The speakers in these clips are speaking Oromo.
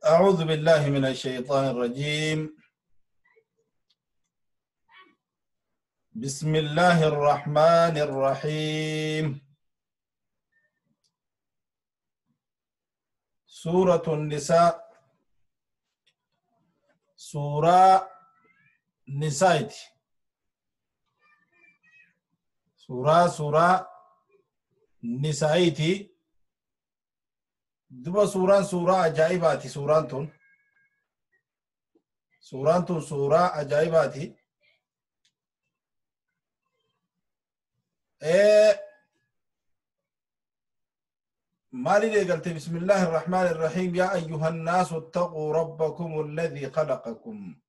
أعوذ بالله من الشيطان الرجيم. بسم الله الرحمن الرحيم. سورة النساء، سورة نساء، سورة نسائتي. دبا سوران سورة عجائباتي. سوران تون سورة عجائباتي. مالي قلت بسم الله الرحمن الرحيم. يا أيها الناس اتقوا ربكم الذي خلقكم.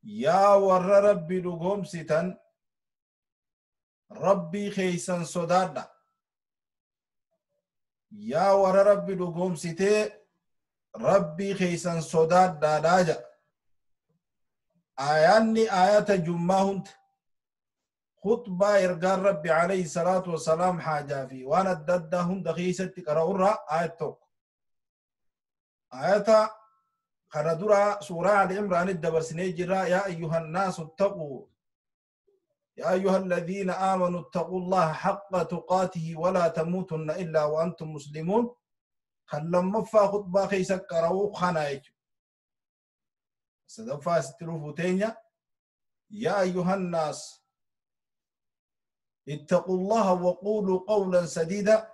يا ور ربي لقوم ستن ربي خيسا صدادا. يا ور ربي لقوم ستي ربي خيسا صدادا داجا. آياني آيات جمعهنت خطبة إرقال ربي عليه الصلاة والسلام حاجة في وانا الددهم دخيسة تقرأ آية توك آية خندرة سورة العمران الدبرسني جرا. يا أيها الناس اتقوا، يا أيها الذين آمنوا اتقوا الله حق تقاته ولا تموتن إلا وأنتم مسلمون. خلما فا خطبة خيسة قرأوا خنايج سدفا ستلوفو تينيا. يا أيها الناس اتقوا الله وقولوا قولا سديدا.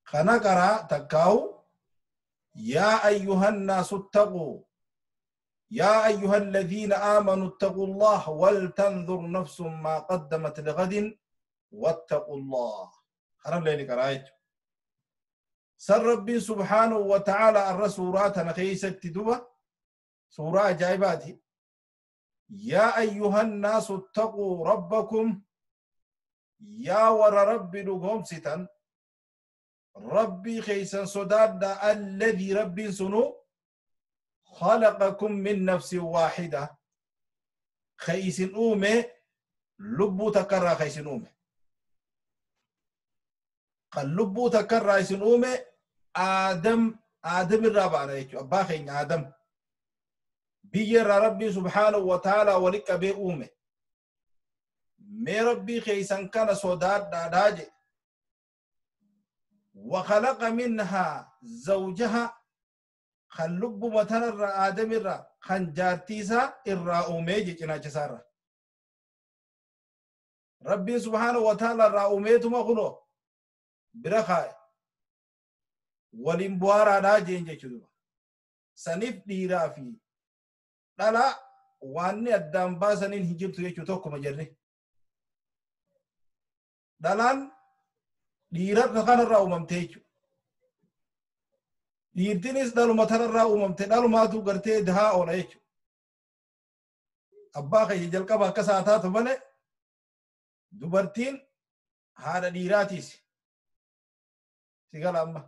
خنقرا تكاو. يا أيها الناس اتقوا، يا أيها الذين آمنوا اتقوا الله ولتنظر نفس ما قدمت لغد واتقوا الله. خرم ليلي قرايت سر ربي سبحانه وتعالى الرسولات نخيسة تدوبة سورة جايباتي. يا أيها الناس اتقوا ربكم. يا ور ربي لقوم ستن ربي خيسا صداد الذي ربي سنو خلقكم من نفس واحدة. خيس أومي لبو تكرى خيس أومي قال لبو تكرى خيس أومي آدم الرابع عليك أبا خين آدم بير ربي سبحانه وتعالى ولك بي أومي مي ربي خيسان كان صداد داجي. وخلق منها زوجها. خلب متنر آدم الرا خنجارتيسا الرا أومي جنا جسارة ربي سبحانه وتعالى الرا أومي تما خلو برخاء ولمبوارا داجي إنجي سنف ديرا في لا واني الدم باسنين هجرتو يجو توكو مجرني dalaan dhiira kanarraa uumamte jechuudha. Dhiirtinis dhaluma tanarraa uumamte dhalumaatu gartee dahaa oola jechuudha. Abbaa keenya jalqaba akkas haa taatu malee dubartiin haadha dhiiraatiis. Si gala amma.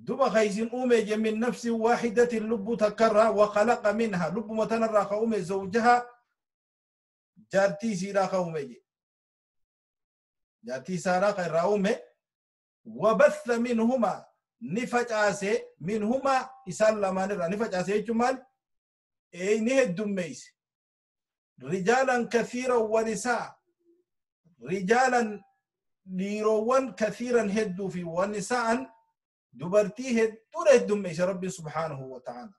Duba khaysin uume min nafsin waahidatin lubbuu takkarraa wa khalaqa minha lubbuma tanarraa ka uume zawjaha jaartii isiidhaa ka uume jedhe. جاتي سارة قراومه وبث منهما نفجاسه منهما إسال لمان نفجاسه جمال أي نه الدميس رجالا كثيرا ونساء رجالا ليروان كثيرا هدوا في ونساء دبرتي هدوا الدميس ربي سبحانه وتعالى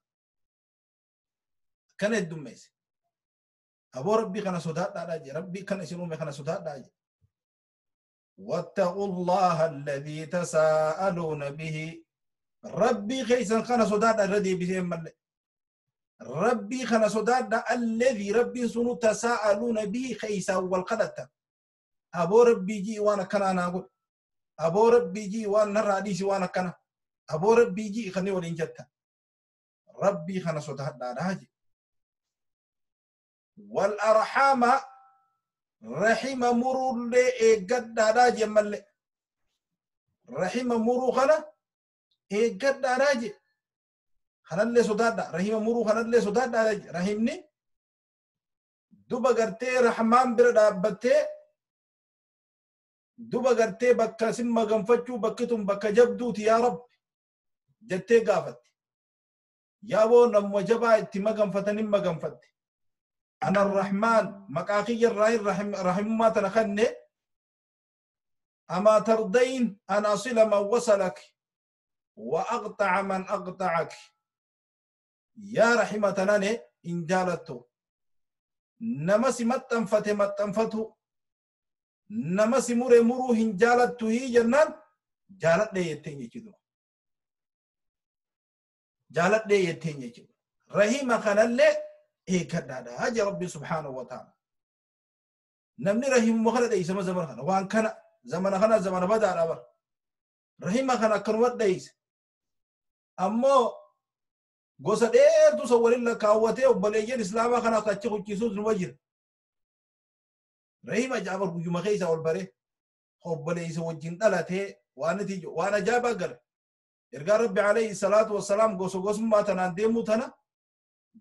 كان الدميس أبو ربي كان صداد داجي ربي كان سنومي كان صداد داجي. واتقوا الله الذي تساءلون به. ربي خيسا خنا صداد الذي به ربي خنا صداد الذي ربي سنو تساءلون به خيسا والقدت. أبو ربي جي وانا كان أنا أقول أبو ربي جي وانا نرى ديسي وانا كان أبو ربي جي خني ولين جتا ربي خنا صداد الذي. والأرحام رحم مرور لي قد راجي مل رحم مرو خنا قد راجي خنا اللي صداد رحم مرو خنا اللي صداد راجي رحمني دوبا قرتي رحمان بردابتي دوبا قرتي بكا سما قنفتشو بكتم بكا جبدوت يا رب Jettee gaafatte. Yaaboo namuma jabaa itti maganfatanii maganfatte. Ana arrahmaan maqaa kiyya irraa rahimummaa tana kanne amaa tardayin an asila man wasalak wa aqtaca man aqtacak. Yaa rahima tanane hin jaalattu. Nama si maxxanfate maxxanfatu nama si mure muruu hin jaalattu hii jennaan jaaladhee jetteen jechuudha. Jaaladhee jetteen jechuudha. Rahima kanallee eeggadhaadha haja Rabbi subhaanahu wa ta'ala. Namni rahimuma kana dheeysama zamana kana waan kana zamana kana zamana badaadha bar. Rahima kana akkanuma dheeyse. Ammoo gosa dheertuu san waliin lakkaawwatee obboleeyyan islaamaa kana achi huccisuus numa jira. Rahima jaabar guyyuma keessa ol baree obboleeysa wajjin dhalatee waan ati waan ajaa'ibaa gala. Ergaa Rabbi alayhi salaatu wassalaam gosa gosummaa tanaan deemuu tana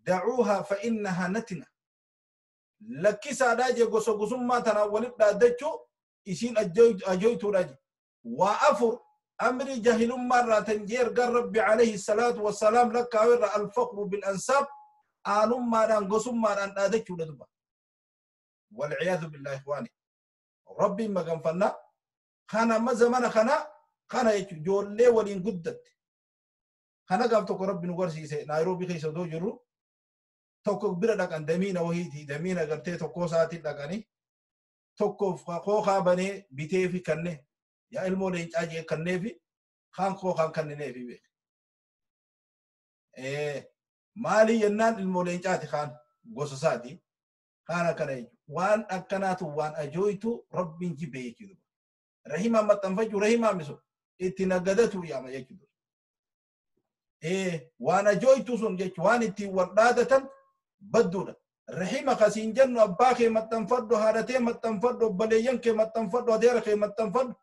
dacuuhaa fa innahaa natina. Lakkisaadhaa jee gosa gosummaa tanaan walitti dhaaddachuu isiin ajooytuudha jee. Waa afur amri jahilummaa irraa tan jee ergaan Rabbi alayhi salaatu wassalaam lakkaa'u irraa alfaqru bil ansaab aanummaadhaan gosummaadhaan dhaadachuudha duba. Walciyaadu billahi ikhwaani. Rabbiin maganfannaa kana amma zamana kana kana jechuun ijoollee waliin guddatte. Kana gaaf tokko Rabbi nu barsiise Naayiroobii keessa otoo jirru tokko bira dhaqan damiina wahiiti damiina gartee tokkoo isaatiin dhaqanii tokkoof kookaa banee bitee fi kanne yaa ilmoo leencaa jee kannee fi kaan kookaan kanninee fi beek. Maali jennaan ilmoo leencaati kaan gosa isaati kaan akkana jechuudha. Waan akkanaatu waan ajooytu Rabbiin jibbe jechuudha. Rahimaa maxxanfachuu rahimaa miso itti naggadatu yaama jechuudha. Waan ajooytu sun jechuudha waan ittiin wal dhaadatan badduudha. Rahima kasiin jennu abbaa kee maxxanfadhu haadha tee maxxanfadhu obboleeyyan kee maxxanfadhu adeera kee maxxanfadhu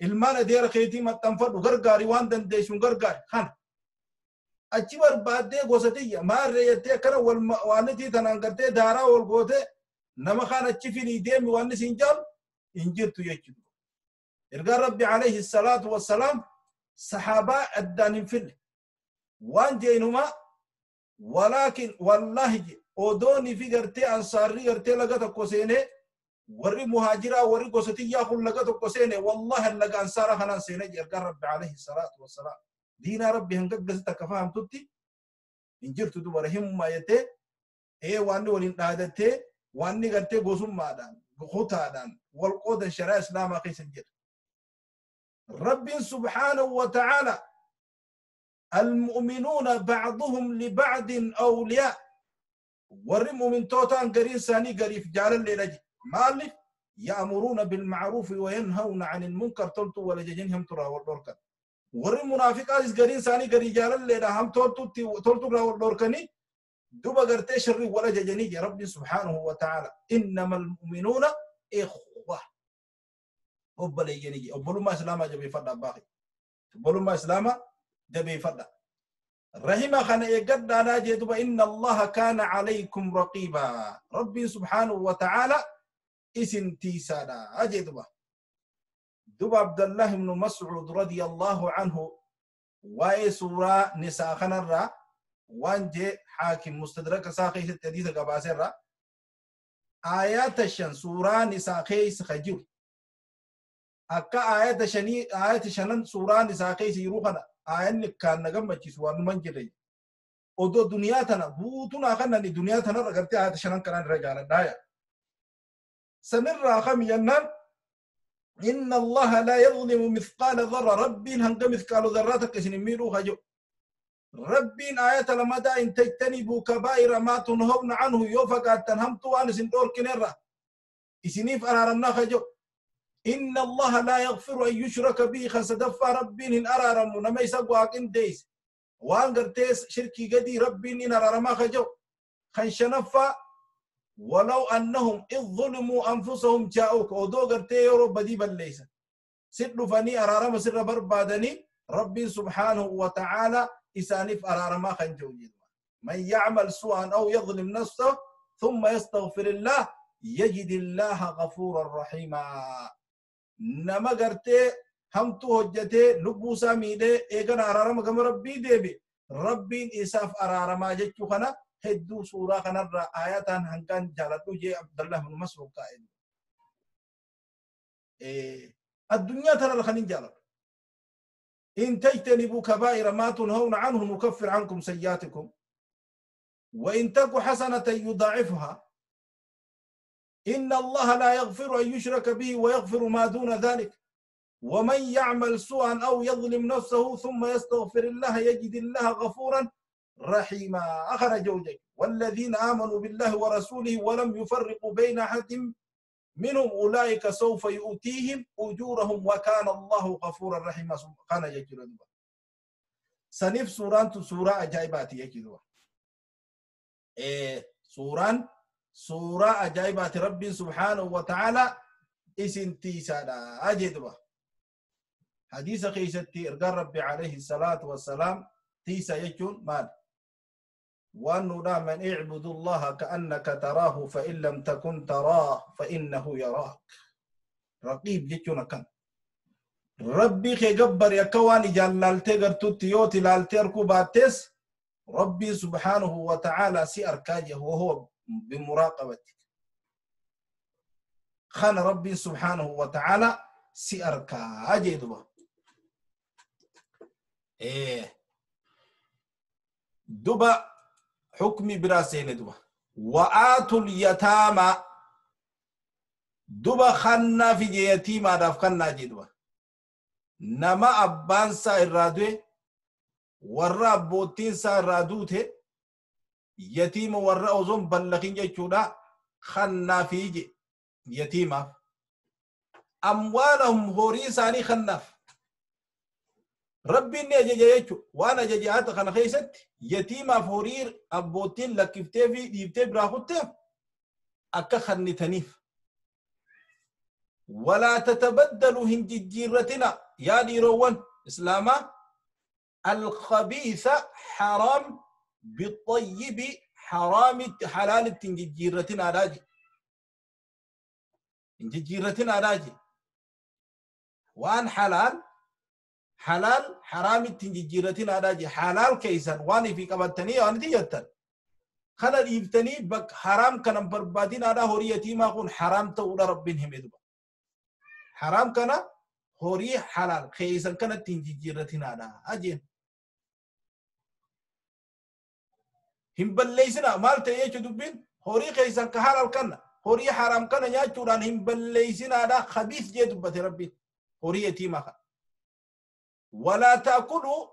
ilmaan adeera keetii maxxanfadhu gargaari waan dandeessuun gargaari kana. Achi barbaaddee gosa tiyya maarree jettee akkana waan itti tanaan gartee daaraa wal gootee nama kaan achi finii deemi waan isin jaalu hin jirtu jechuudha. Ergaan Rabbi alayhi salaatu wassalaam sahaabaa addaan hin finne waan jeenumaa walaakin wallaahi odoonii fi gartee ansaarrii gartee laga tokko seenee warri muhaajiraa warri gosa tiyyaa kun laga tokko seene wallahi laga ansaara kanaan seenee ergaan Rabbi alayhi salaatu wassalaam. Diinaa Rabbi hanga gasitti akka fahamtutti hin jirtu duba rahimummaa jettee waanni waliin dhaadattee waanni gartee gosummaadhaan kutaadhaan wal qoodan shari'aa islaamaa keessa hin jiru. Rabbiin subhaanahu wa ta'aala المؤمنون بعضهم لبعض أولياء warri mu'mintootaan gariin isaanii gariif jaalallee dhaji maaliif ya'muruuna bilma'ruufi wa yanhawna 'anil munkar toltu wal ajajin hamturaa wal dhorkan. Warri munaafiqaatis gariin isaanii garii jaalalleedha ham tolturraa wal dhorkanii duba gartee sharrii wal ajajanii jee Rabbiin subhaanahu wa ta'aala innamal mu'minuuna ikhwa obboleeyyanii jee obbolummaa islaamaa jabeeffadha abbaa kee obbolummaa islaamaa jabeeffadha. Rahima kana eeggadhaadhaa jee duba inna Allaha kaana calaykum raqiibaa Rabbiin subhaanahu wa ta'aala isin tiisaadha jee duba. Duba Abdallah ibn Mas'ud radiyallahu anhu waa'ee suuraa nisaa kanarraa waan jee haakim mustadraka isaa keessatti hadiisa gabaaseerraa aayaata shan suuraa nisaa keessa ka jiru akka aayata shanii aayata shanan suuraa nisaa keessa jiru kana aayanni kaan na gammachiisu waan numan jirre odoo duniyaa tana guutunaa kanani duniyaa tanarra gartee aayata shanan kanaan irra jaaladhaaya sanirraa kam jennaan إن الله لا يظلم مثقال ذرة ربي هنگ مثقال ذرة تكسن ميلو خجو ربي آية لما إن تجتنبوا كبائر ما تنهون عنه يوفق تنهمتوا عن سندور كنرة إسنيف أرارمنا خجو إن الله لا يغفر أن يشرك به خسدف ربي إن أرارم نما يسقوا إن ديس وان قرتيس شركي قدي ربي إن أرارما خجو خنشنفا ولو أنهم إذ ظلموا أنفسهم جاءوك ودو قرتي يورو بدي بليس سر فني أرارم سر بربادني ربي سبحانه وتعالى إسانف أرارما خنجو من يعمل سوءا أو يظلم نفسه ثم يستغفر الله يجد الله غفورا رحيما نما قرتي Hamtuu hojjetee lubbuu isaa miidhee eegana araarama gama rabbii deebi rabbiin isaaf araaramaa jechuu kana hedduu suuraa kanarraa aayataan hangaan jaaladhu jee Abdallah ibn Mas'ud kaa'e. Addunyaa tanarra kan hin jaaladhu. إن تجتنبوا كبائر ما تنهون عنه نكفر عنكم سيئاتكم وإن تك حسنة يضاعفها إن الله لا يغفر أن يشرك به ويغفر ما دون ذلك ومن يعمل سوءا أو يظلم نفسه ثم يستغفر الله يجد الله غفورا رحيما. أخرج وجهه والذين آمنوا بالله ورسوله ولم يفرقوا بين أحد منهم أولئك سوف يؤتيهم أجورهم وكان الله غفورا رحيما. كان يجرون سنف سوران سورة أجايبات يجدوا سوران سورة أجايبات رب سبحانه وتعالى إسنتي سادا أجدوا حديث خيستي إرقال ربي عليه الصلاة والسلام تيسا يجون مال وأنه من اعبد الله كأنك تراه فإن لم تكن تراه فإنه يراك. رقيب يجون كان ربي خي يكواني جلالتي قرتو تيوتي لالتي ركوباتس ربي سبحانه وتعالى سي أركاجه وهو بمراقبتك خان ربي سبحانه وتعالى سي أركاجه دبا. إيه دبا حكمي براسين دبا وآتوا اليتامى دبا خنا في يتيما داف خنا جدبا نما أبان سا إرادوه ورا بوتين سا إرادوته يتيم ورا أوزون بلغين جيشودا خنا في يتيما أموالهم هوري ساني خناف ربي إني أجي وأنا جاجات خنا خيست يتيما فورير أبوتين لكفتي ديبتي براخوتي أكا خني تنيف ولا تتبدلوا هنجيرتنا يا ديروان إسلاما الخبيث حرام بالطيب حرام حلال تنجيرتنا راجي تنجيرتنا راجي وان حلال حلال حرام تنجيرتنا راجي حلال كيسان واني في قبتني واني تيجتن خلا يبتني بك حرام كان بربادين على هوري يتيما كون حرام تقول ربهم يدبا حرام كان هوري حلال كيسان كان تنجيرتنا على أجين هم بليسنا مال تيجي دبين هوري كيسان كحلال كان هوري حرام كان يا توران هم بليسنا على خبيث جدبت ربي هوري يتيما خان ولا تأكلوا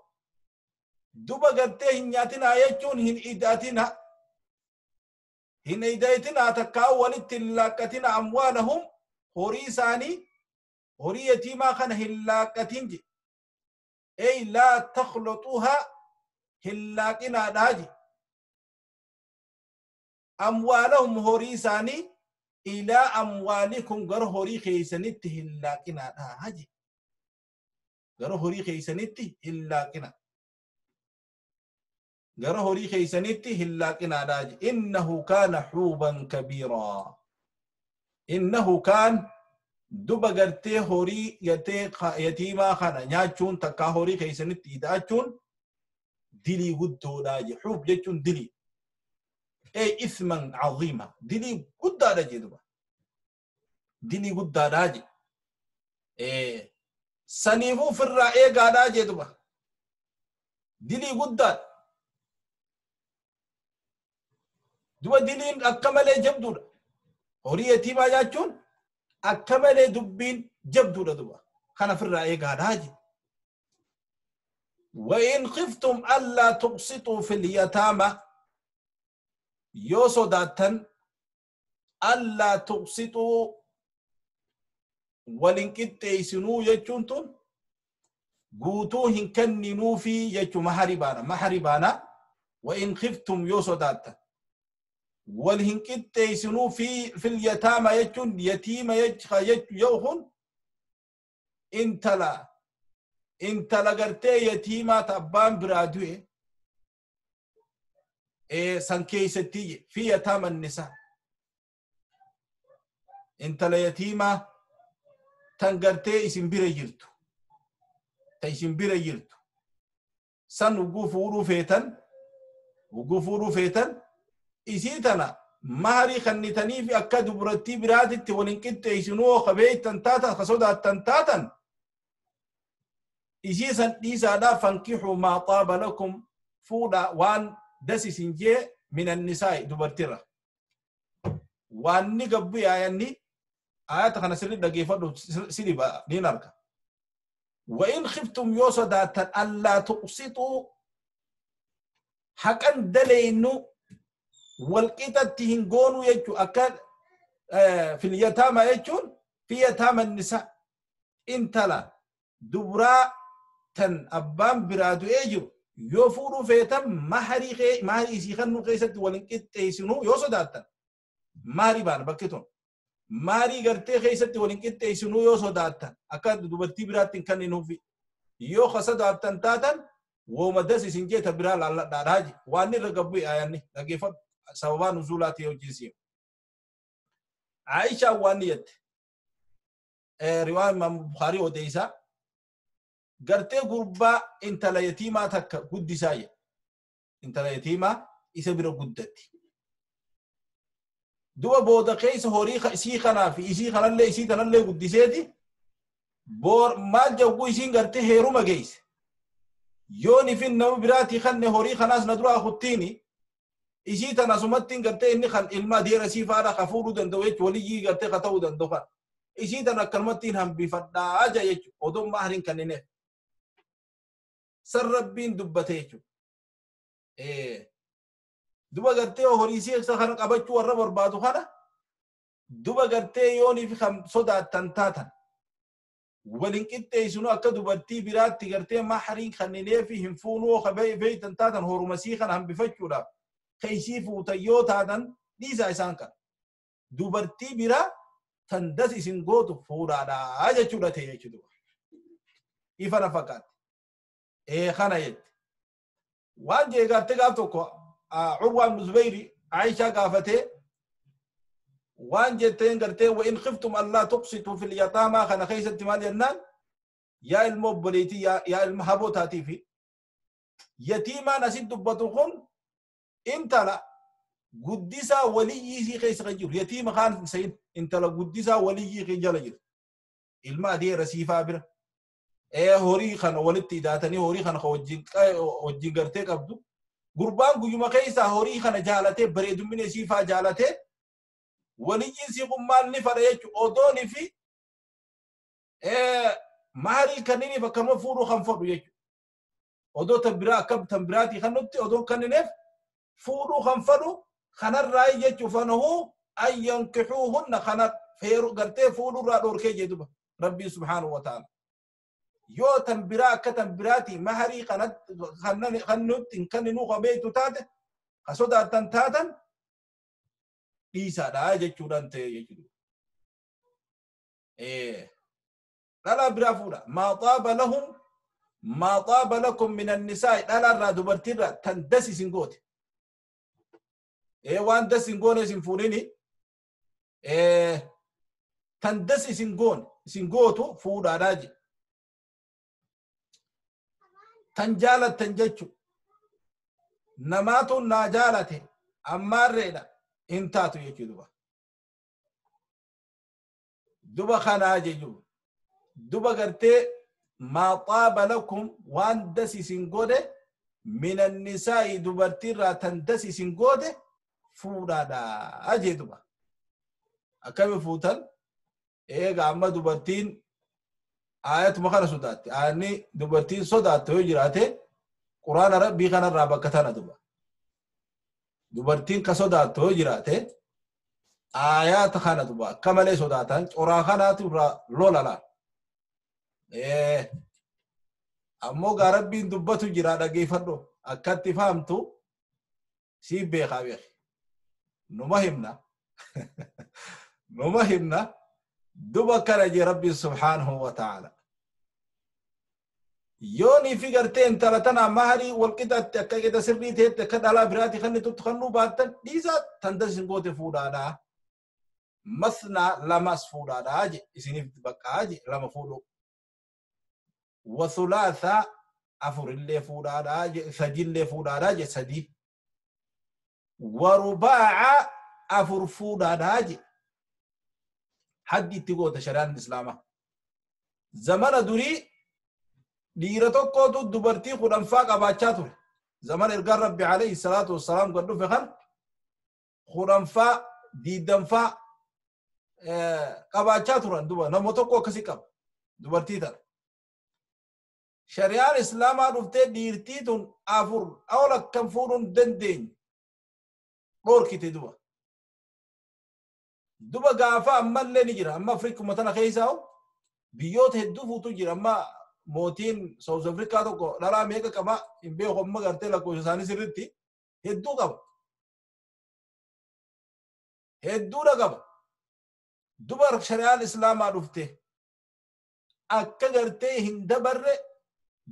دبا قرتي هنياتنا يجون هن إداتنا هن إداتنا تكاو ولتلاقتنا أموالهم هوري ساني هوري يتيما خان هلاقتين أي لا تخلطوها هلاقنا داجي أموالهم هوري ساني إلى أموالكم غير هوري خيسنت هلاقنا داجي غير هوري خيسنت هلاقنا غير هوري خيسنت هلاقنا داجي إنه كان حوبا كبيرا إنه كان دبا غرتي هوري يتيما خانا نياچون تكا هوري خيسنت إداچون دلي قدو داجي حوب جيچون دلي أي إثما عظيما دلي قد داجي دبا دلي قد داجي إيه سنيفو في الرأي قادا دبا دلي قد دبا دلين أكمل جبدو هوري يتيما جاچون أكمل دبين جبدو دبا خانا في الرأي قادا. وإن خفتم ألا تقسطوا في اليتامى يوسوداتن ألا تقسطوا ولنكتيسنو يجونتون قوتو هنكننو في يجو محربانا محربانا وإن خفتم يوسوداتن ولنكتيسنو في اليتامى يجون يتيم يجو انتلا انتلا قرتي يتيمة تبان برادوي إيه سنكيستي في يتامى النساء انتلا يتيمة تنقرتي اسم بيرجرتو Ta isin bira jirtu san ugguu fuudhuu feetan, ugguu fuudhuu feetan, isii tana maharii kannitanii fi akka dubartii biraatitti waliin qixxeessinuu kabeeytan taatan, ka sodaattan taatan, isii san dhiisaadhaa. Fankixuu maa xaaba lakum, fuudha waan das isin jee, min annisaa'i, dubartirra. Waan ni gabbu yaayanni ayata kana sirri dhageeffadhu, si dhiba niin arga. وإن خفتم yoo sodaattan ألا تقسطوا, haqan daleynu, walqixatti hin goonuu jechuu, akka في اليتامى jechuun في يتامى النساء, intala dubraa tan abbaan biraa du'ee jiru yoo fuudhuu feetan, maharii isii kannuu keessatti walin qixxeessinuu yoo sodaattan, maharii baana bakki tun maharii gartee keessatti walin qixxeessinuu yoo sodaattan, akka dubartii biraatti hin kenninuufi yoo ka sodaattan taatan, wooma das isin jeeta biraa laalladhaadhaa ji. Waan irra gabbu ayanni dhageeffadhu, sababaa nuzuulaati wajjin siima. Aishaan waan ni jette, riwaa Imaam Bukaarii odeeysaa, gartee gurbaa intala yatiimaa takka guddisaa jedhe, intala yatiimaa isa bira guddatti. Duba booda keessa horii isii kanaa fi isii kanallee isii tanallee guddiseeti boor maal jawwuu isiin gartee heeruma geesse, yoon ifin nama biraatii kanne horii kanaas na duraa kuttiini, isii tana asumattiin gartee inni kan ilma adeera sii faadha ka fuudhuu danda'u jechuun, waliyyii gartee ka ta'uu danda'u kan isii tana akkanumattiin hambifadhaa aja jechuun, odoo mahriin kennineef san Rabbiin dubbate jechuudha. Duba gartee horii isii kana qabachuu warra barbaadu kana, duba gartee yooniif kan sodaattan taatan walin qixxeessinu, akka dubartii biraatti gartee mahriin kennineefi hin fuunuu beeytan taatan, horumasii kana hambifachuudhaaf keeysii fuutan yoo taatan, dhiisaa isaan kana. Dubartii biraa tan das isin gootu fuudhaadhaa jechuudha ta'e jechuudha. Ifa na fakkaate. Ee, kana jette. Waan jee gartee gaaf tokko Urwaa ibn Zubayri Aishaa gaafatee, waan jetteen gartee وإن خفتم ألا تقسطوا في اليتامى kana keessatti maal jennaan, yaa ilma obboleetii, yaa ilma haboo taatii fi yatiimaan asit dubbatu kun intala guddisaa waliyyii isii keessa kan jiru, yatiima kaan sayin, intala guddisaa waliyyii kee jala jiru, ilma adeera siifaa bira ee horii kana walitti idaatanii horii kana wajjin gartee qabdu, gurbaan guyyuma keessaa horii kana jaalatee, bareedummina isiifaa jaalatee, waliyyiin sii kun maal ni fadha jechu, odoonii fi maharii kanniniif akkanuma fuudhuu kan fadhu jechu, odoo tan biraa akka tan biraatii kan nutti odoon kannineef fuudhuu kan fadhu kanarraa jechu, فنهوا أن ينكحوهن, kana feeru gartee fuudhurraa dhoorkee jedhuba Rabbiin سبحانه وتعالى. Yoo tan biraa akka tan biraatii maharii kan nutti hin kenninuu qabeeytu taate, ka sodaattan taatan, dhiisaadha jechuudhaan ta'e jechuudha. Dhalaa biraa fuudha. ما طاب لهم ما طاب لكم من النساء, dhalaarraa, dubartiirraa tan das isin goote. Waan das isin goone isin fuudhini, tan das isin goone isin gootu fuudhaadhaa jedhe. Tan jaalattan jechu, namaatu naa jaalate ammaarreedha hin taatu jechuu. Duba kanaa jechuudha. Duba gartee ما طاب لكم, waan das isin godhe, من النساء, dubartiirraa tan das isin godhe fuudhaadha jee. Duba akkami fuutan? Eega amma dubartiin ayatuma kana sodaatti, ayanni dubartiin sodaatte yoo jiraate, Quraana Rabbii kanarraa bakka tana. Duba dubartiin ka sodaattu yoo jiraate, ayaata kana duba akka malee sodaatan, coraa kanaatu irraa lola laal. Ammoo gaa Rabbiin dubbatu jira, dhageeffadhu, akkatti fahamtu siif beekaa beeki. Numa himna, numa himna. Duba kana jee Rabbiin سبحانه وتعالى, yoonii fi gartee intala tana maharii walqixatti akka qixa sirrii ta'etti akka dhalaa biraati kan tuttu kannuu baattan, dhiisaa, tan das isin goote fuudhaadhaa. Masnaa, lamas fuudhaadhaa je, isiniif baqqaa je lama fuudhu. Wasulaasa afurillee fuudhaadhaa je, sadillee fuudhaadhaa je, sadii. Warubaaca afur fuudhaadhaa je. Haddi itti goota shari'aan islaamaa. Zamana durii dhiira tokkootu dubartii 10ffaa qabaachaa ture. Zamana ergaan Rabbi alayhi salaatu wassalaam gad dhufe kan 10ffaa 20ffaa qabaachaa turan, duba nama tokko akkasii qaba dubartii tana. Shari'aan islaamaa dhuftee dhiirtii tun afur ol akkam fuudhuu hin dandeenye dhorkite duba. Duba gaafa ammallee ni jira. Amma Afrikuma tana keessaa biyyoota hedduu fuutu jira. Amma mootiin South Africa tokko dhalaa meeqa qaba hin beeku, amma gartee lakkoofsa isaanii sirriitti hedduu qaba. Hedduudha qaba. Duba shari'aan islaamaa dhufte akka gartee hin dabarre,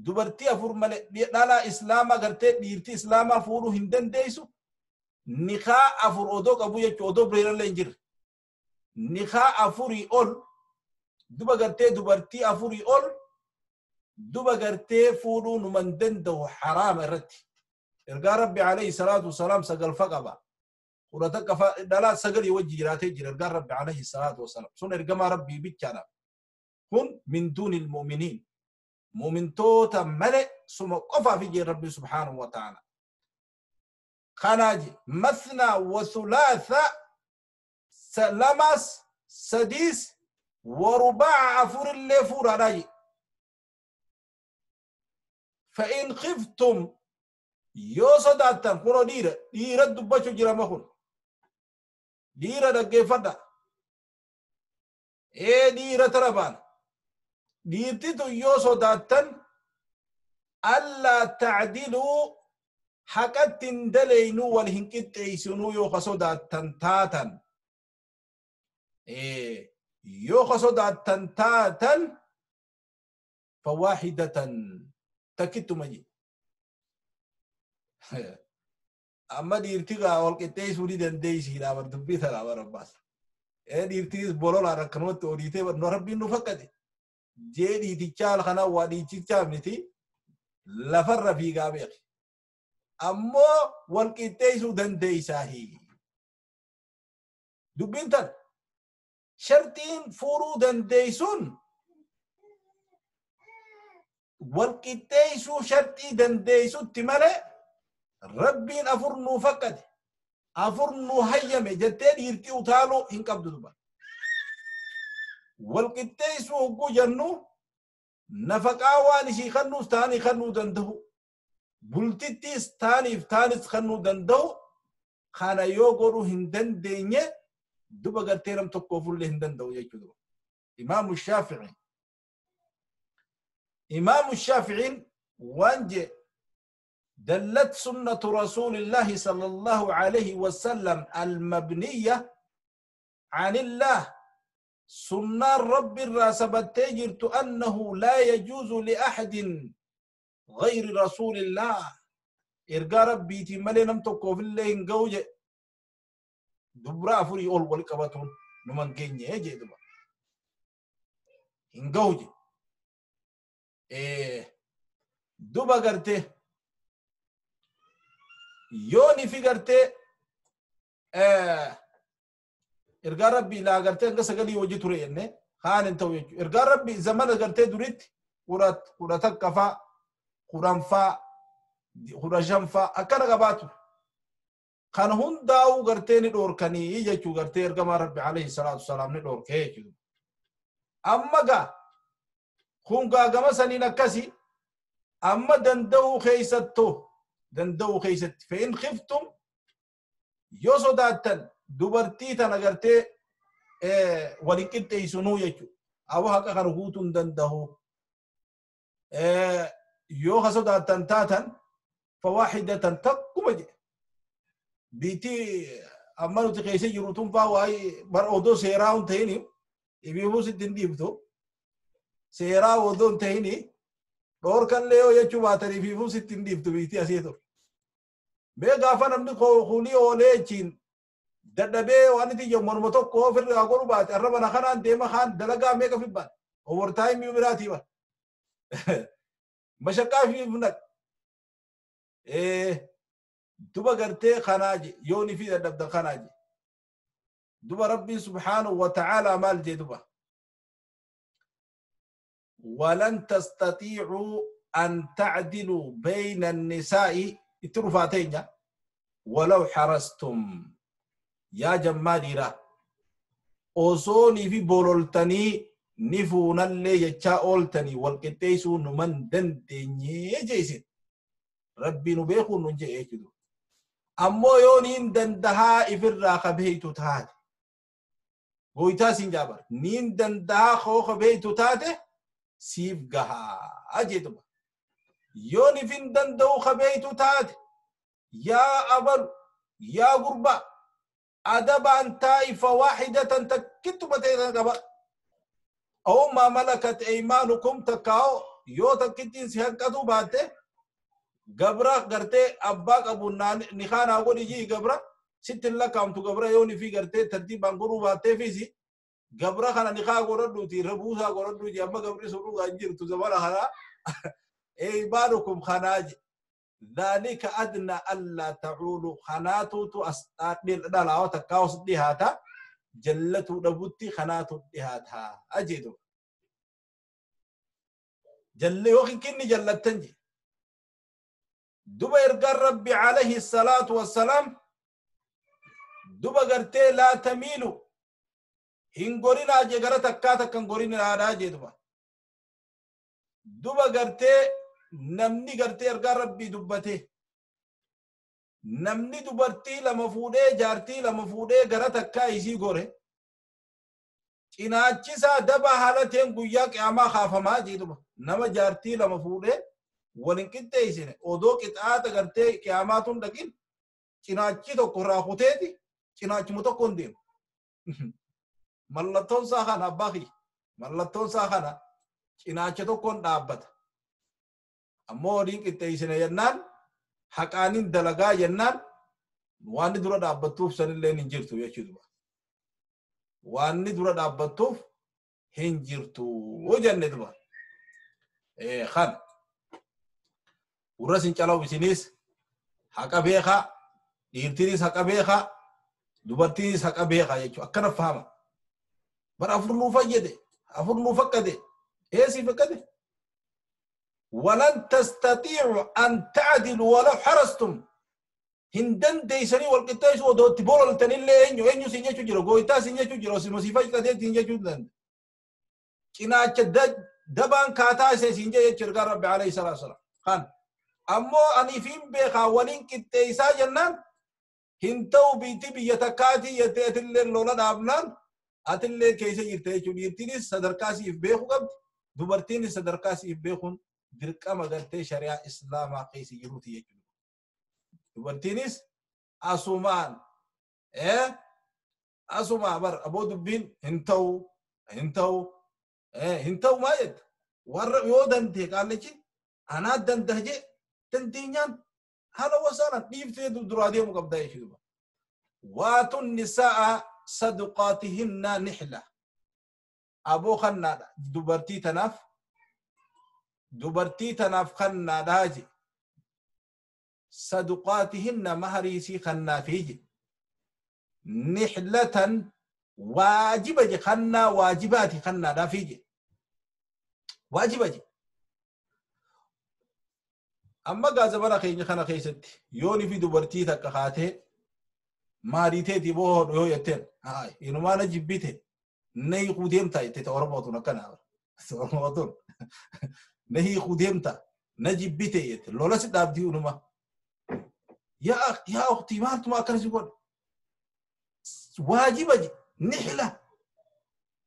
dubartii afur malee dhalaa islaamaa gartee dhiirtii islaamaa fuudhuu hin dandeessu, nikaa afur odoo qabu jechuudha, odoo bireerallee hin jirre. Nikaa afurii ol duba gartee dubartii afurii ol duba gartee fuudhuu numan danda'u, haraama irratti. Ergaa Rabbi alayhi salaatu wasalaam sagalfa qaba. 11 dhalaa sagalii wajji jiraatee jira ergaan Rabbi alayhi salaatu wasalaam. Sun ergamaa Rabbii bichaadha. Kun min duuni mu'miniin. Mu'mintoota malee suma qofaaf ijee Rabbi subhaanahu wa ta'ala. Kanaaji masnaa wa sulaasa, lamas sadiis, warubaaca afurillee fuudhaadhaa je. فإن خفتم yoo sodaattan, kunoo dhiira dhiira dubbachuu jira ma, kun dhiira dhaggeeffadha. Ee dhiira tara baana, dhiirtitu yoo sodaattan ألا تعدلوا haqatti hin daleeynuu, wal hin qixxeeysinuu yoo ka sodaattan taatan, yoo ka sodaattan taatan, فواحدة takkittuma je. Amma dhiirti gaa wal qixxeessuu ni dandeeysiidha bar, dubbii tana bar abbaas. Ee dhiirtiis bololaan akkanumatti oodiitee no Rabbiin nu fakkate. Jee dhiitichaa kana waa dhiitichaa miti lafarra fiigaa beeki. Ammoo wal qixxeessuu dandeeysaahi. Dubbiin tan shartiin fuudhuu dandeeysuun wal qixxeessuu shartii dandeeysutti malee, Rabbiin afur nuu fakkate, afur nuu hayyame jettee dhiirtii utaaluu hin qabdu duba. Wal qixxeessuu hogguu jennu nafaqaa waan ishii kennuus taanii kennuu danda'u. Bultittiis taaniif taanis kennuu danda'u. Kana yoo godhuu hin dandeenye duba gartee nam tokkoofullee hin danda'u jechuudha. Imaamu Shaafi'i. Imaamu Shaafi'iin waan je, دلت سنة رسول الله صلى الله عليه وسلم المبنية عن الله، سنة رب الراسبت تجرت، أنه لا يجوز لأحد غير رسول الله، ergaa Rabbiitiin malee nam tokkoofillee hin ga'u jedhe. Dubra afurii ol wal qabatuun numan geenye jee, duba hin ga'u je. Duba gartee yooni fi gartee ergaa Rabbii laa gartee hanga sagalii hojii ture jenne kaan hin ta'u jechuudha. Ergaa Rabbii zamana gartee duritti 11 faa, 10 faa, 15 faa akkana qabaatu. Kan hundaa'uu gartee ni dhoorkanii jechuu, gartee ergamaa Rabbi alayhi salaatu wasalaam ni dhoorkee jechuudha. Amma gaa kun gaa gama saniin akkasi, amma danda'uu keessattuu danda'uu keessatti فإن خفتم yoo sodaattan dubartii tana gartee walin qixxeessunuu jechuudha. Awwa haqa kana guutuu hin danda'u. Yoo ka sodaattan taatan فواحدة takkuma jedhe. Biitii amma nuti keessa jiru tun faa waa'ee bar odoo seeraa hin ta'ini ibiifuu sitti hin dhiibtu. Seeraa odoo hin ta'ini dhoorkallee yoo jechuu baatan ibiifuu sitti hin dhiibtu biitii asii ture. Mee gaafa namni kuulii oolee achiin dadhabee waan itti jedhu morma tokko ofirraa godhu baate, arraba na kanaan deema kaan dalagaa meeqa fibbaan overtime biraatii bara. Mashaqaa fi naq. Duba gartee kanaa je yooni fi dadhabdan kanaa je. Duba Rabbiin subhaanahu wa ta'aalaa maal jee duba? ولن تستطيعوا أن تعدلوا بين النساء اترفاتين ولو حرصتم يا جماديرا osoonii fi bololtanii ni fuunallee jechaa ooltanii walqixxeessuu numan dandeenyee jeesin rabbi nu beekuun nun jee jechuudha. Ammoo yoo niin dandahaa ifirraa kabeeytu taate gooytaa siin jaabar niin dandahaa koo kabeeytu taate siif gahaa jeetuma. Yoo nifin danda'u kabeeytu taate yaa abalu yaa gurbaa adabaan taa'i fawaahidatan takkittu batee qaba. Aw maa malakat aymaanukum takkaa'o yoo takkittiin si hanqatuu baatte gabra gartee abbaa qabu ni kaanaa godhi jii gabra sitti hin lakkaa'amtu gabra yoo nifi gartee tartiibaan godhuu baatteefisi gabra kana ni kaa godhadhuuti irra buusaa godhadhuuti amma gabri sun dhugaa hin jirtu zamana kanaa aymaanukum kanaa je. ذلك أدنى ألا تعولوا خناتو دلاو تكاوس ديهاتا جلتو دبوتي خناتو ديهاتا أجدو جل يوخن كني جلتنجي دبا إرقى ربي عليه الصلاة والسلام دبا قرتي لا تميلوا هنقورينا جغرة تكاتا كنقورينا أجي دبا دبا قرتي namni gartee ergaa rabbii dubbate namni dubartii lama fuudhee jaartii lama fuudhee gara takkaa isii gore cinaachisaa daba haalateen guyyaa qiyaamaa kaafamaa jedhuma nama jaartii lama fuudhee walin qixxeessine odoo qixaata gartee qiyaamaa tun dhaqin cinaachi tokko irraa kuteeti cinaachuma tokko hin deemu. Mallattoon isaa kana abbaa kiyya mallattoon isaa kana cinaacha tokkoon dhaabbata. Ammoo waliin qixxeessine jennaan haqaanin dalagaa jennaan waan dura dhaabbattuuf sanillee hin jirtu jechuudha. Waan dura dhaabbattuuf hin jirtu jenne duba. Kan warra sin calawu isinis haqa beekaa dhiirtinis haqa beekaa dubartiinis haqa beekaa jechuudha akkana fahama. Bara afur nuu fayyade afur nuu fakkate eesii fakkate. ولن تستطيعوا أن تعدلوا ولو حرصتم هندن ديسني والقطاش ودوت بول التنين إنيو إنيو سينيو جرو غويتا سينيو جرو سيموسيفاي كدي سينيو جدن كنا دبان كاتا سينيو يجرى رب عليه الصلاة والسلام خان أمو أني فيم بخا ولين كتيسا جنان هنتو بيتي بيتكاتي يتأتل لولا دابنان أتل كيسة يرتيجو يرتيني صدركاسي بيخو قبل دبرتيني صدركاسي بيخون dirqama gartee shari'aa islaamaa keessa jiruuti jechuudha. Dubartiinis asumaan asumaa bar aboo dubbiin hin ta'u hin ta'u hin ta'u maa jetta warra yoo dandee qaallichi anaa danda'a jee dandeenyaan haala wasaanaan dhiiftee duraa deemu qabda jechuudha. Waatun nisaa'a saduqaatihinna nihla aboo kannaadha dubartii tanaaf dubartii tanaaf kannaadhaa je saduqaatihinna mahariisii kannaafii je nihlatan waajiba je kannaa waajibaati kannaadhaafii je waajiba je amma gaazabara keenya kana keessatti yooni fi dubartii takka kaatee maariiteetii boo hodhu yoo jetteen inumaa na jibbite na hiikuu deemtaa jette ta Oromootun akkana Oromootun na hiikuu deemta na jibbite jette lola si dhaabdii unuma yaa ukhtii maaltuma akkana si godhe waajiba nihla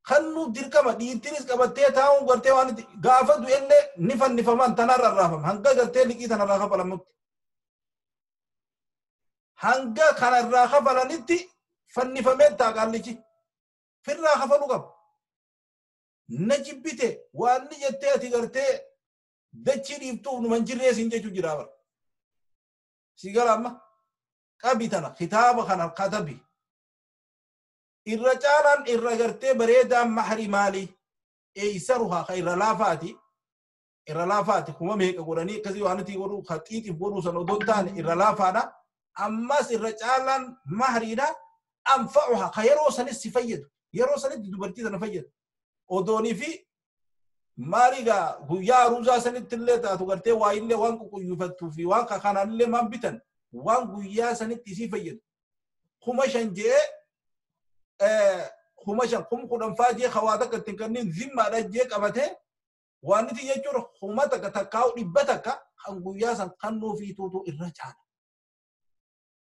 kannuu dirqama dhiirtinis qabattee taa'uun gartee waan gaafa du'ellee ni fannifaman tanarra raafama hanga gartee liqii tanarraa kafalamutti hanga kanarraa kafalanitti fannifamee taa qaallichi firraa kafaluu qaba. Na jibbite waan ni jettee ati gartee dachii dhiiftuuf numan jirree siin jechuu jira bara. Si gara amma qabi tana kitaaba kana katabi. Irra caalaan irra gartee bareedaan mahri maali? Eeysaruhaa ka irra laafaati. Irra laafaati kuma meeqa godhanii akkasii waan itti godhu haxiitiif godhuu san odoo hin taane irra laafaadha. Ammas irra caalaan mahriidha. Anfa'uha ka yeroo sanis si fayyadu. Yeroo sanitti dubartii sana fayyadu. Odoonii fi maaligaa guyyaa aruuzaa sanitti illee taatu gartee waa illee waan quqquyyufattuu fi waan kanaan illee maan bitan waan guyyaa sanitti isii fayyadu. 5,000 jee 5,000 10,000 faa jee hawaa takka ittiin kanneen zimmaadha jee qabatee waan nuti jechuun 1,000 takkaa'u 100 kan guyyaa san kannuu fi tuutu irra caala.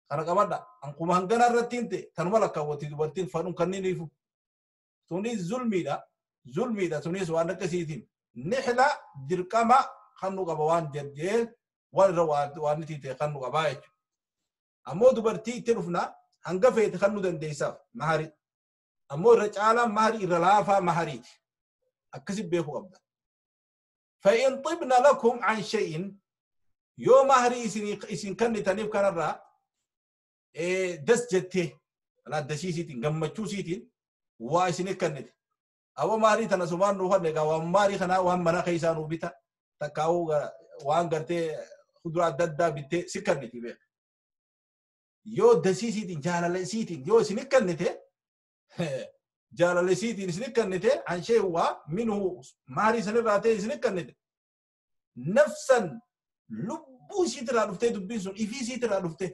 Kana qabadha. An kuma hangana irratti hin ta'e tanuma lakkaawwatti dubartiin fanuun kanneen ifu. Sunis zulmiidha. Zulmiidha sunis waan akkasiitiin. Nixla dirqama kan nu qaba waan jee waan irra waan nuti ta'e kan nu qabaa jechuudha. Ammoo dubartii itti dhufna hanga feete kan nu dandeessaaf mahari. Ammoo irra caalaan mahari irra laafaa mahariiti. Akkasi beekuu qabda. فإن طبن لكم عن شيء يوم مهري إسن كن تنيف كان الرا دس جته لا دسيسيتين غمچوسيتين وا إسن كنت أو مهري تنسوان نوح نغا ومهري خنا وان منا خيسانو بيتا تكاو وان غرتي خضرا ددا بيته سكنتي بي يو دسيسيتين جالالسيتين يو إسن كنت جالالسيتين إسن كنت عن شيء وا منه مهري سنراتي إسن كنت نفسا لبو سيترا رفته دبيسون إفي سيترا رفته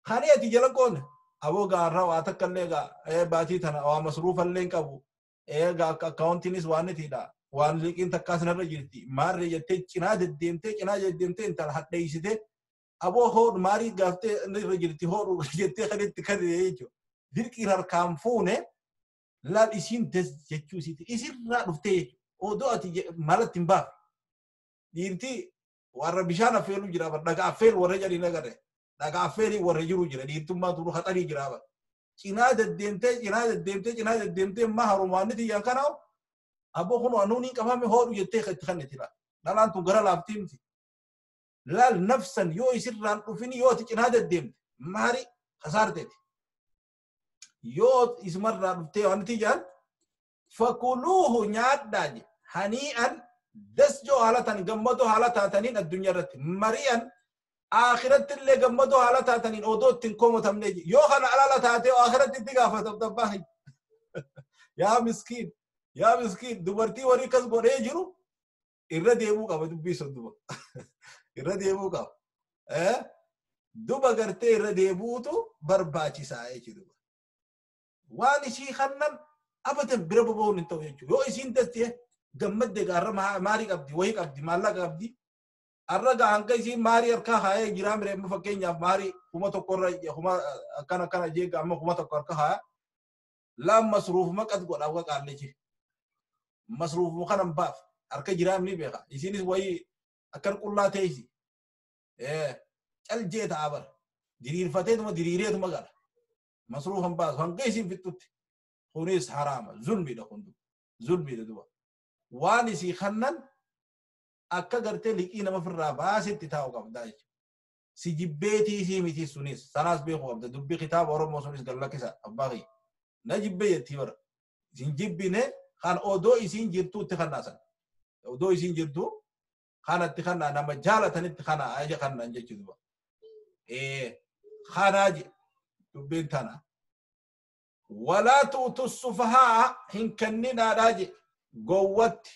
خانيتي جلقون أبو غارة واتكلم باتي تنا أو مصروف اللين كابو أكاونتينيس وانتي لا وان لكن تكاسنا رجلتي مار رجلتي كنا دديمتي كنا دديمتي انت حتى يسيته أبو هور ماري قافته رجلتي هور رجلتي خليت كذي يجو ذلك إرهار لا إسين دز جتشو سيتي إسين را رفته أو دواتي مالت تنباف ديرتي warra bishaan affeeluu jira bar dhagaa affeel warra jedhanii nagarre dhagaa affeelii warra jiru jira dhiirtummaa turu haxarii jira bar cinaa deddeemtee cinaa deddeemtee cinaa deddeemtee ma harumaanni tiyyaan kanaa abboo kun anuun hin qabame hoodhu jettee itti kanniti laal dhalaan tun gara laaftii miti laal nafsan yoo isirraan dhufini yoo ati cinaa deddeemte maari kasaarteeti yoo isumarraa dhuftee waan tiyyaan fakuluuhu nyaadhaa je hanii'an دس جو حالتان جمدو حالتا تنين الدنيا رت مريان آخرت اللي جمدو حالتا تنين أودو تنكومو تمنيجي يو خنا على لا تاتي آخرت تيجا فتبتباهي يا مسكين يا مسكين دبرتي وريكس غوري جرو إردي أبوك أبى دبي صدبا إردي أبوك دبا قرتي إردي أبوتو برباتي ساعة دبا واني شي خنن أبدا برببون انتو يجو يو إسين تستيه gammadde gaarra maarii qabdi wayii qabdi maallaqa qabdi arra hanga isiin maarii harkaa haayee jiraa mire amma fakkeenyaaf maarii 1,000 irra kuma akkana akkana jee amma 1,000 harka haaya laan masruufuma qad godha awwa qaallechi masruufuma kanan baaf harka jiraa ni beeka isiinis wayii akkan qullaa ta'isi cal jee ta'a bara diriirfateetuma diriireetuma gala masruufan baasu hanga isiin fixxutti kunis haraama zulmiidha kun zulmiidha duba waan isii kannan akka gartee liqii nama firraa baasetti taa'u qabdaa jechuudha. Si jibbeetii isii miti sunis sanaas beekuu qabda dubbii kitaaba Oromoo sunis gallakkisa abbaa kiyya. Na jibbee jettii bara. Isin jibbine kan odoo isiin jirtuutti kannaasan. Odoo isiin jirtu kanatti kannaa nama jaalatanitti kana aja kannaan jechuudha. Kanaa dubbiin tana. Walaa tu'tu sufahaa hin kenninaadhaa je. Gowwatti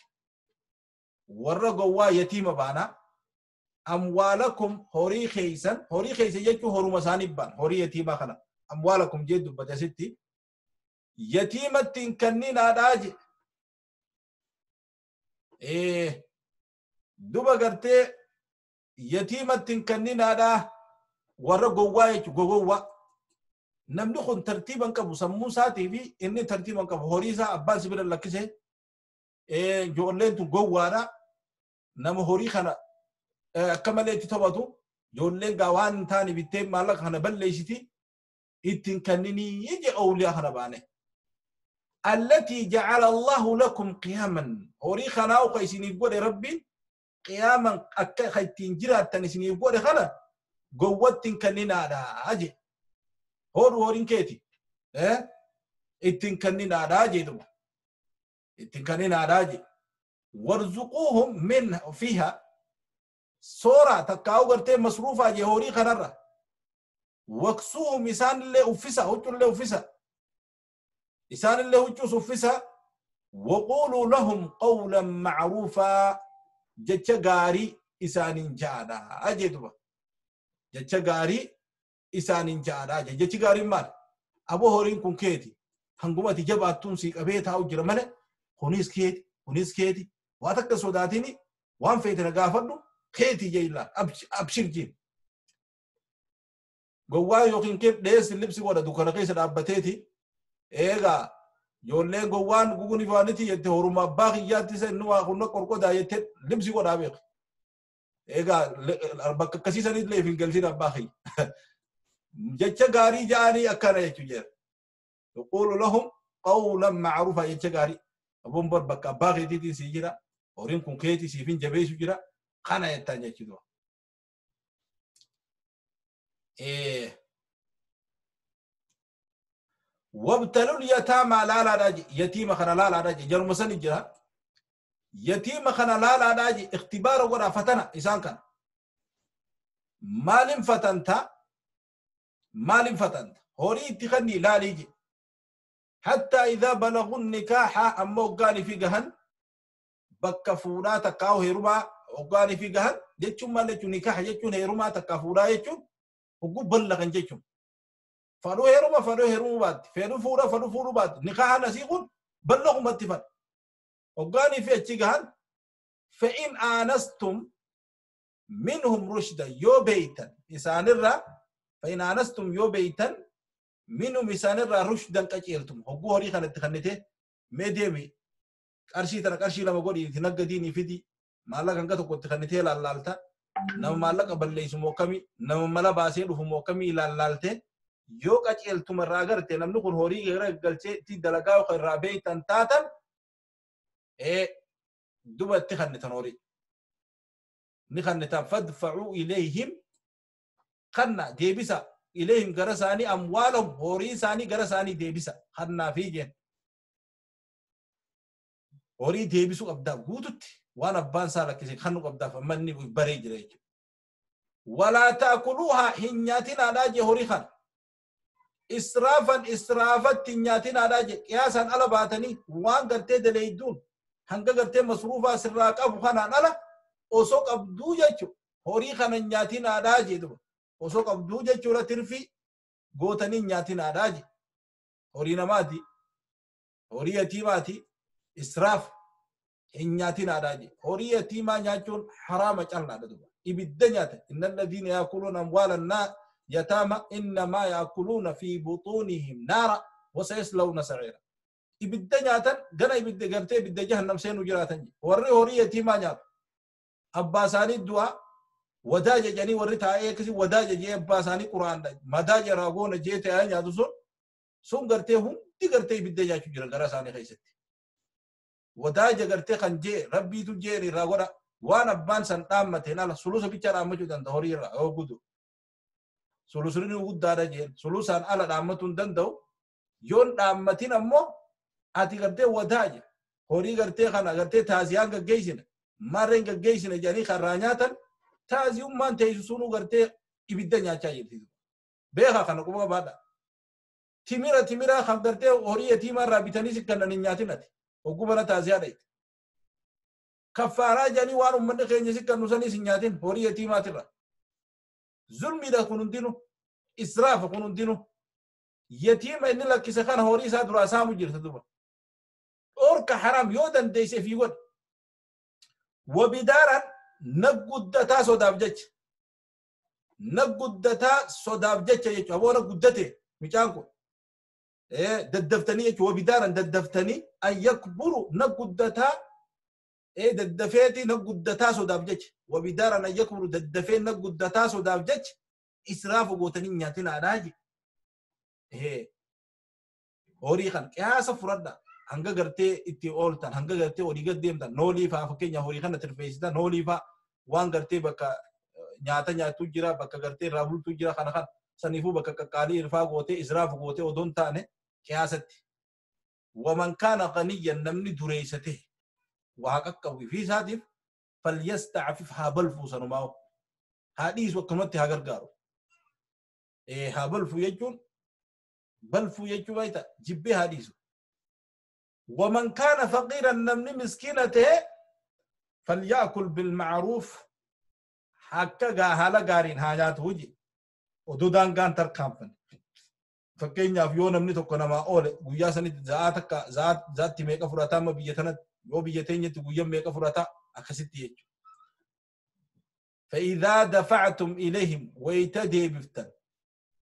warra gowwaa yatiima baana amwaalakum horii keeysan horii keeysan jechuun horuma isaanii baan horii yatiimaa kana amwaalakum jee dubbate asitti yatiimatti hin kenninaadhaa je duba gartee yatiimatti hin kenninaadhaa warra gowwaa jechuun gowwaa namni kun tartiiban qabu sammuu isaatii fi inni tartiiban qabu horii isaa abbaan sibira lakkisee ijoolleen tun gowwaadha nama horii kana akka malee itti taphatu ijoolleen gaa waan hin taane bittee maallaqa kana balleessiti ittiin kenninii je awliyaa kana baane. التي جعل الله لكم قياما horii kanaa uka isiniif godhe rabbiin qiyaaman akka ittiin jiraattan isiniif godhe kana gowwatti hin kenninaadha je horu horiin keeti ittiin kenninaadha jedhuma. Ittiin kanneen aadaa je. Warzuquuhum min fiiha soora takkaa'u gartee masruufaa jee horii kanarra. Waqsuuhum isaanillee uffisa, huccuullee uffisa. Isaanillee huccuus uffisa. Waquuluu lahum qawlan macruufaa jecha gaarii isaaniin ja'adha jee duba. Jecha gaarii isaaniin ja'adha jee. Jechi gaariin maal? Aboo horiin kun keeti. Hanguma ati jabaattuun sii qabee taa'u jira malee kunis keeti, kunis keeti. Waa takka sodaatini waan feete na gaafadhu keeti jee illaan abshir jeen. Gowwaa yookiin kee dheessi libsi godha dukkana keessa dhaabbateeti. Eegaa ijoolleen gowwaan guguni faaniti jette horuma abbaa kiyyaatti isa inni waa kunna qorqodaa jette libsi godhaa beeka. Eegaa bakka akkasii sanillee hin galchin abbaa kiyya. Jecha gaarii ja'anii akkana jechuu jira. Yuquulu lahum qawlan ma'ruufa jecha gaarii. Abboon bar bakka abbaa keetiitiin sii jira. Horiin kun keetii siif hin jabeessu jira. Kana jettaan jechuudha. Wabtalul yataamaa laalaadhaa je yatiima kana laalaadhaa je jaruma sani jira. Yatiima kana laalaadhaa je ikhtibaara godhaa fatana isaan kana. Maalin fatanta? Maalin fatanta? Horii itti kannii laalii je. Hattaa idhaa balagun nikaaha amma hoggaanii fi gahan bakka fuudhaa takkaa heerumaa hoggaanii fi gahan jechuun maal jechuun nikaaha jechuun heerumaa takkaa fuudhaa jechuun hogguu ballagan jechuun. Fadhu heeruma fadhu heerumuu baatti fedhu fuudha fadhu fuudhuu baatti nikaahaan asii kun ballagumatti fadha. Hoggaanii fi achi gahan fe'in aanastum minhum rushda yoo beeytan isaanirraa fe'in aanastum yoo beeytan minhum isaanirraa rushdan qaceeltum hogguu horii kanatti kannite mee deemi qarshii tana qarshii lama godhi itti naggadiinii fidi maallaqa hanga tokko itti kannitee laallaalta nama maallaqa balleessu moo akkamii nama mala baasee dhufu moo akkamii ilaallaalte yoo qaceeltuma irraa agarte namni kun horii gara galchee itti dalagaa yookaan irraa beeytan taatan duba itti kannitan horii ni kannitan fadfa'uu ilayhim kanna deebisa ilayhim gara isaanii amwaalahum horii isaanii gara isaanii deebisa kannaa fi jeen horii deebisuu qabdaaf guututti waan abbaan isaa lakkise kannu qabdaaf amma inni baree jira jechuudha. Walaa taakuluuhaa hin nyaatinaadhaa jee horii kana. Israafan israafatti hin nyaatinaadhaa jee qiyaasaan ala baatanii waan gartee daleeyduun hanga gartee masruufaa sirraa qabu kanaan ala osoo qabduu jechuudha. Horii kana hin nyaatinaadhaa jee duba. Osoo qabduu jechuudha tirfii gootanii hin nyaatinaadhaa jee. Horii namaati. Horii yatiimaati. Israaf hin nyaatinaadhaa jee. Horii yatiimaa nyaachuun haraama callaadha duba. Ibidda nyaata. Inna alladhiina yaakuluuna amwaala yataama innamaa yaakuluuna fi butuunihim naara wasayaslawna sa'iira. Ibidda nyaatan gana ibidda gartee ibidda jahannam seenuu jiraatan jee. Warri horii yatiimaa nyaatu. Abbaa isaanii du'a wadaa jedhanii warri taa'ee akkasii wadaa jedhee abbaa isaanii quraandha. Madaa jaraa goona jee taa'ee nyaatu sun gartee hundi gartee ibidda nyaachuu jira gara isaanii keessatti. Wadaa gartee kan jee rabbiitu jee irraa godha waan abbaan san dhaammateen ala sulusa bicha dhaammachuu danda'a horii irraa yoo gudu. Sulusni guddaadha jeen sulusaan ala dhaammatuu hin danda'u yoon dhaammatin ammoo ati gartee wadaa je horii gartee kana gartee taaziyaan gaggeessina marreen gaggeessina jedhanii karraa nyaatan taaziyummaan teessu sunuu gartee ibidda nyaachaa jirti. Beekaa kana quba qabaadha. Timira timira kan gartee horii yatiimaa irraa bitanii si kennan hin nyaatin ati. Hogguu mana taaziyaa dhayite. Kaffaaraa jedhanii waan uummanni keenya si kennu saniis hin nyaatin horii yatiimaatirra. Zulmiidha kun hundinuu. Israafa kun hundinuu. Yatiima inni lakkise kana horii isaa duraa saamu jirta duba. Dhorka haram yoo dandeesse fi godhe. Wabidaaran na guddataa sodaaf jecha. Na guddataa sodaaf jecha jechuudha. Aboo na guddate mucaan kun. Daddaftanii jechuudha. Wabidaaran daddaftanii an yakburu na guddataa daddafeeti na guddataa sodaaf jecha. Wabidaaran an yakburu daddafee na guddataa sodaaf jecha. Israafa gootanii nyaatinaadhaa je. Horii kan qiyaasa fudhadha. Hanga gartee itti ooltan hanga gartee horii gad deemtan noolii fa'aa fakkeenya horii kana tirfeessitan noolii fa'aa waan gartee bakka nyaata nyaattu jira bakka gartee irraa bultu jira kana kan saniifuu bakka qaqqaalii irfaa gootee israafa gootee odoo hin taane qiyaasatti. Waman kaana qaniyyan namni dureessate Waa qaqqabu fi isaatiif falyastacfif haa balfuu sanumaa haa dhiisu akkanumatti haa gargaaru. Haa balfuu jechuun balfuu jechuu baay'ata jibbee haa dhiisu. ومن كان فقيرا نمني مسكينته فليأكل بالمعروف حكا هالا غارين حاجات وجي ودودان غان تركامفن. Fakkeenyaaf yoo namni tokko namaa oole guyyaa sanitti za'aa takka za'aatti meeqa fudhataa amma biyya tanatti yoo biyya teenyatti guyyaa meeqa fudhataa akkasitti jechuudha. فإذا دفعتم إليهم ويتديبفتن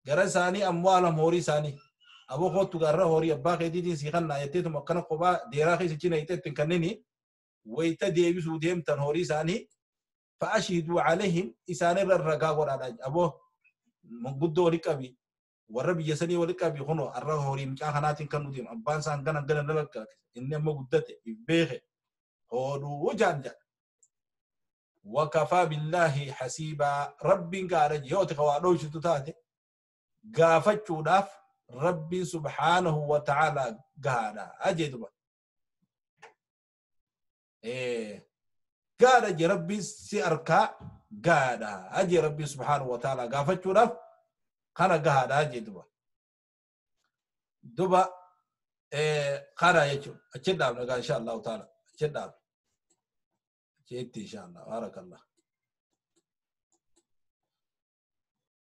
gara isaanii أموالهم horii isaanii aboo kootu garra horii abbaa keetiitiin sii kannaa jetteetuma akkana kophaa deeraa keessa cina hiixetti hin kannini wayita deebisuu deemtan horii isaanii فأشهدوا عليهم isaanirra ragaa godhaadha aboo manguddoo wali qabi warra biyya sanii wali qabi kunoo arra horii mucaa kanaatiin kan nuti abbaan isaan gana gana nalakka inni amma guddate if beeke hooduu jaan jedha. وكفى بالله حسيبا رب قال يوتي خوادوش تاتي قافتشوداف ربي سبحانه وتعالى قال أجد إيه قال ربي سيركا قال أجي ربي سبحانه وتعالى قافتشوداف قال قال أجد دبا إيه قال يجو أجد إن شاء الله تعالى أجد جيت إن شاء الله بارك الله.